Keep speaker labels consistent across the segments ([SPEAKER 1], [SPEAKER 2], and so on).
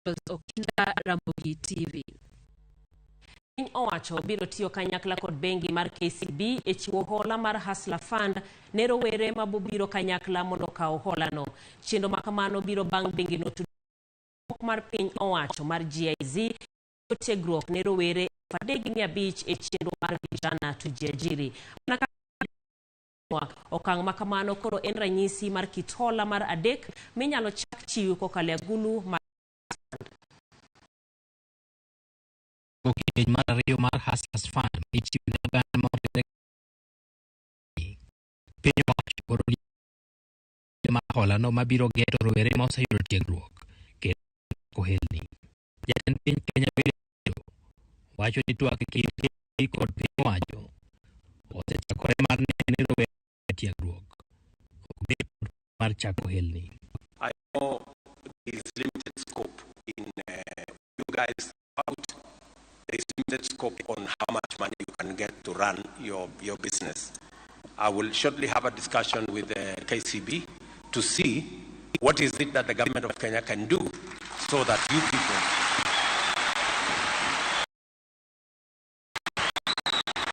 [SPEAKER 1] Okinda, Ramogi TV.
[SPEAKER 2] Piny owacho biro tiyo kanyakla kod bengi mar KCB e chiwo hola mar Hustler Fund ne rowere mabobiro kanyakla mondo okaw holano. Chenro ma kamano biro bang' bengino tudruok mar piny owacho mar GIZ tiegruok ne rowere 3,500 e chenro mar Vijana Tujiajiri. Mana kaka okang' ma kamano koro en ranyisi mar kit hola mar adek minyalo chak chiw kokalo e agulu mar
[SPEAKER 3] Kidieny mar ariyo mar Hustlers Fund ma ichiwo ne oganda ma oriwore piny owacho koro mar holano mabiro geto rowere ma oseyudo tiegruok kendo ohelni. Jatend piny Kenya William Ruto wacho ni twak e kind KCB kod piny owacho osechakore mar neno ni rowere tiegruok ok bed kod mar chako ohelni.
[SPEAKER 4] I know there is limited scope in you guys out. There is limited scope on how much money you can get to run your business. I will shortly have a discussion with the KCB to see what is it that the government of Kenya can do so that you people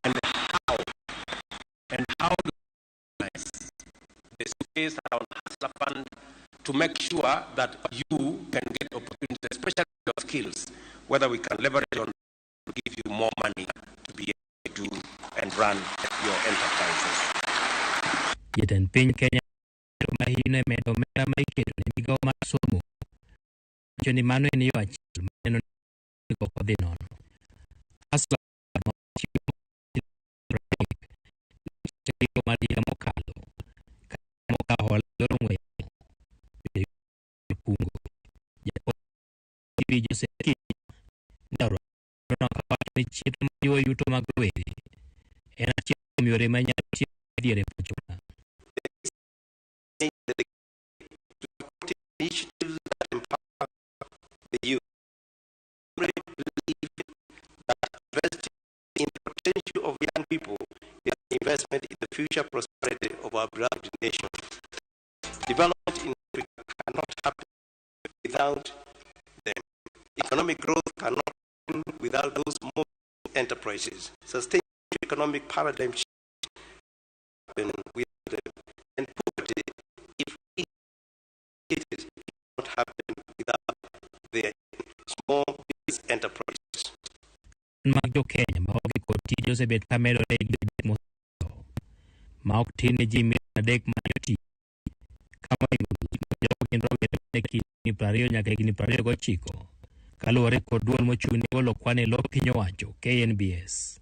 [SPEAKER 4] and how to organize the space around Hustler Fund to make sure that you can get opportunities, especially your skills, whether we can leverage on to give you more money to be able to do and run your enterprises.
[SPEAKER 3] Jatend piny Kenya mahino e medo omenda ma iketo ne migawo mar somo wacho ni mano en yo achiel ma neno ni ok odhi nono. Hustler Fund ma ochiw mar higa mokalo ka mokawo hola e yor ong'we yamo kungo. Jaod Joseph Kinyua ne orwako kawacho ni chenro majiwo yuto mag rowere en achiel kuom yore ma inyalo tiyo dhier e pacho ka.
[SPEAKER 5] Initiatives that empower the youth. We believe that investing in the potential of young people is an investment in the future prosperity of our beloved nation. Development in Africa cannot happen without them. Economic growth cannot happen without those small enterprises. Sustained economic paradigm shift happen without them. And poverty, if we it is, cannot happen without their small business enterprises.
[SPEAKER 3] Mag jo Kenya ma onge kod tije osebet ka medore e higni 3 mosekalo ma ok tin ne ji milion 3 manyo tich ka mohingo nus mar jogo gin rowere man e kind higni 20 nyaka higni 29 kaluwore kod duol mochung' ne golo kwan e lo piny owacho KNBS.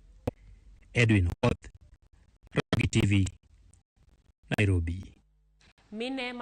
[SPEAKER 3] Edwin Okoth, Ramogi TV, Nairobi.
[SPEAKER 2] Mine ma